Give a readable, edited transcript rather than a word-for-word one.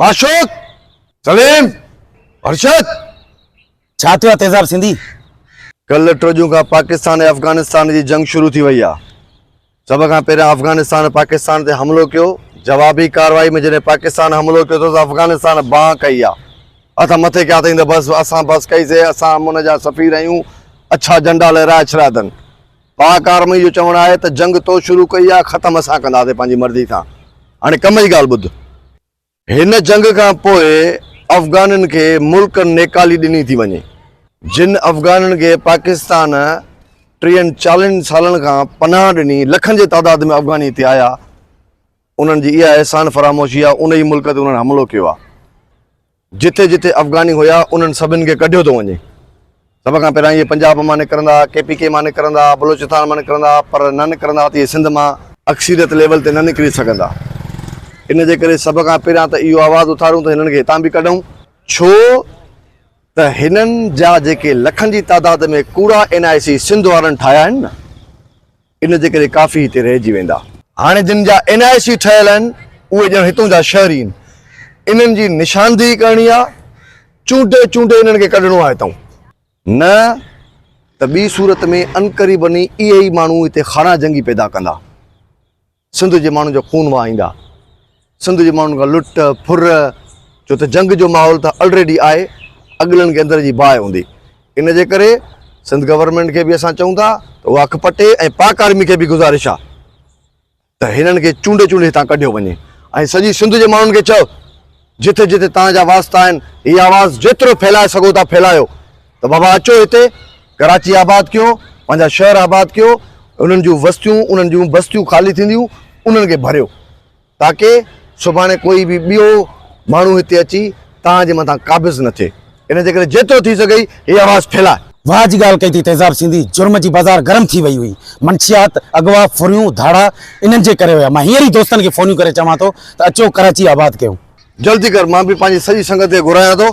معشوق! سليم! ارشد! ڇا ٿيو آ تيزاب سنڌي؟ ڪلهه ٽوڄون کان پاڪستان ۽ افغانستان جي جنگ شروع ٿي وئي آ. سڀ کان پهريان افغانستان پاڪستان تي حملو ڪيو. جوابي ڪارروائي ۾ جڏهن پاڪستان حملو ڪيو ته افغانستان بانهه ڪئي آ. اسان مٿي ڪيا اٿئين ته بس اسان بس ڪئي سي اسان امن جا سفير آهيون اڇا جهنڊا لهرائي ڇڏيا اٿن. پاڪ آرمي جو چوڻ آهي ته جنگ تو شروع ڪئي آ ختم اسان ڪنداسين پنهنجي مرضي سان. هاڻي ڪم جي ڳالهه ٻڌ. هن جنگ کان پوء افغانين کي ملڪ نيڪالي ڏني ٿي وڃي. جن افغانين کي پاڪستان ٽيهن چاليهن سالن کان پناهه ڏني، لکن جي تعداد ۾ افغاني هتي آيا، انهن جي اها احسان فراموشي آهي، ان ئي ملڪ تي انهن حملو ڪيو آهي. جتي جتي افغاني هيا انهن سڀن کي ڪڍيو ٿو وڃي. سڀ کان پهريان اهي پنجاب مان نڪرندا، ڪي پي ڪي مان نڪرندا، بلوچستان مان نڪرندا پر نه نڪرندا ته اهي سنڌ مان اڪثريت ليول تي نه نڪري سگهندا. ان جي ڪري سڀ کان پهريان ته اهو آواز اٿاريون ته هنن کي هتان به ڪڍون. ڇو ته هنن جا جيڪي لکن جي تعداد ۾ ڪوڙا اين آء سي سنڌ وارن ٺاهيا آهن نه ان جي ڪري ڪافي هتي رهجي ويندا. هاڻي جن جا اين آء سي ٺهيل آهن اهي ڄڻ هتون جا شهري آهن. انهن جي نشاندهي ڪرڻي آهي، چونڊي چونڊي انهن کي ڪڍڻو آهي هتون. نه ته ٻي صورت ۾ عنقريبن ئي اهي ئي ماڻهو هتي خانه جنگي پيدا ڪندا. سنڌ جي ماڻهن جو خون وهائيندا. سنڌ جي ماڻهن کان لٽ، ڦر، ڇو ته جنگ جو ماحول ته الريڊي آهي، اڳلن کي اندر جي باهه هوندي. ان جي ڪري سنڌ گورنمينٽ کي به اسان چئون ٿا ته اها اک پٽي ۽ پاڪ آرمي کي به گذارش آهي ته هنن کي چونڊي چونڊي هتان ڪڍيو وڃي ۽ سڄي سنڌ جي ماڻهن کي چئو جٿي جٿي توهان جا واسطا آهن هي آواز جيترو ڦهلائي سگهو ٿا ڦهلايو ته بابا اچو هتي ڪراچي آباد ڪيو پنهنجا شهر آباد ڪيو انهن جون وستيون انهن جون بستيون خالي ٿينديون انهن کي ڀريو تاڪه سڀاڻي ڪوئي به ٻيو ماڻهو هتي اچي توهان جي مٿان قابض نه ٿئي ان جي ڪري جيترو ٿي سگهئي هي آواز ڦهلاء. واهه جي ڳالهه ڪئي ٿي تيزاب سنڌي جرم جي بازار گرم ٿي وئي هئي منشيات اغوا ڦريون ڌاڙا انهن جي ڪري هيا مان هينئر ئي دوستن کي فونيون ڪري چوان ٿو ته اچو ڪراچي آباد ڪيون. جلدي ڪر مان به پنهنجي سڄي سنگت کي گهرايان ٿو.